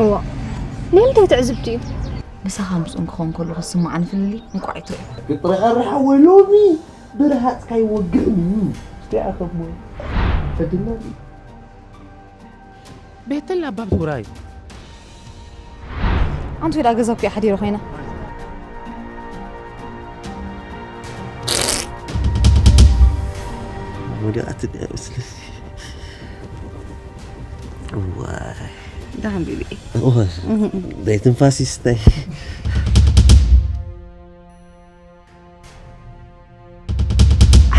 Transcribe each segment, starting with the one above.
እዋ፣ ናይ እንታይ ትዕዝብቲ እዩ? ምሳኻ ምስኡ ክኸውን ከለኹ ዝስምዓኒ ፍልልይ እንቋዕ ይትርኦ። ክትረኸርሓ ወይ ሎሚ ብርሃጽካ ይወግእን እዩ። እስቲኣ ከሞ ፈድና ድዩ? ቤተል ኣባብ ትውራይ ኣንቱ ዳ ገዛኩ ሓዲረ ኮይና ወዲቓት እኒኣ ምስለሲ። እዋይ። ደሓን ቤቢ። እዋይ። ደይ ትንፋስ ይስተይ።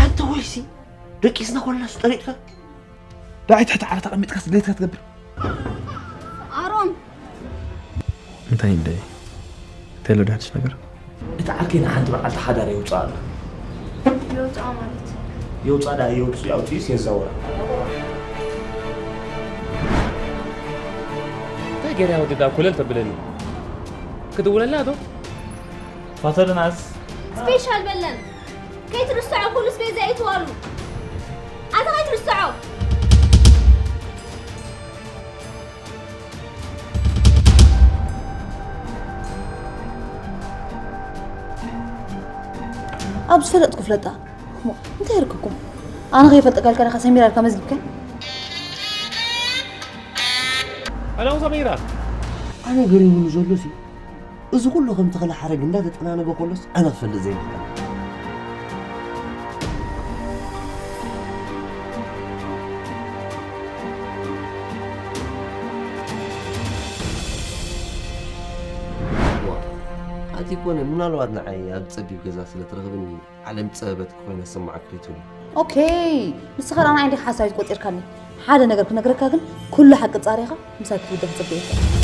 ኣንተ ወይሲ ደቂስና ኮልና ስጠሪጥካ ዳይ ትሕቲ ዓራት ኣቐሚጥካ ስደትካ ትገብር። ኣሮን እንታይ እንደ ተሎ ዳድሽ ነገር እቲ ዓርከይ ንሓንቲ መዓልቲ ሓዳር የውፅኣ ኣሎ። የውፅኣ ማለት የውፅኣ ዳ የውፅኡ ኣውፅኡስ የዛውራ። እንታይ ገይራ ወዲ ዳ ኮለል ተብለኒ ክድውለላ ዶ ፋተልናስ ስፔሻል በለን ከይትርስዖ ኩሉ ስፔዛ ይትዋሉ ኣታ ከይትርስዖ ኣብ ዝፈለጥኩ ፍለጣ እሞ እንታይ ይርከኩም ኣነ ከይፈልጠካ ኢልካ ዲኻ ሰሚራ ኢልካ መዝጊብካ ኣለው ሰሚራ ኣነ ገሪሙኒ ዘሎ ሲ እዚ ኩሉ ከም ተኽለ ሓረግ እንዳተጠናነገ ከሎስ ኣነ ክፈልጥ ዘይምኽኣል ኣቲ ኮነ ምናልባት ንዓይ ኣብ ጸቢብ ገዛ ስለ ትረኽብኒ ዓለም ጸበበት ኮይነ ሰማዓክ ከይትብሉ ኦኬ ንስኻ ራና እንዲ ሓሳዊት ቆጺርካኒ ሓደ ነገር ክነግረካ ግን ኩሉ ሓቂ ጻሪኻ ምሳይ ክትውደ ክጽበ ይኽእል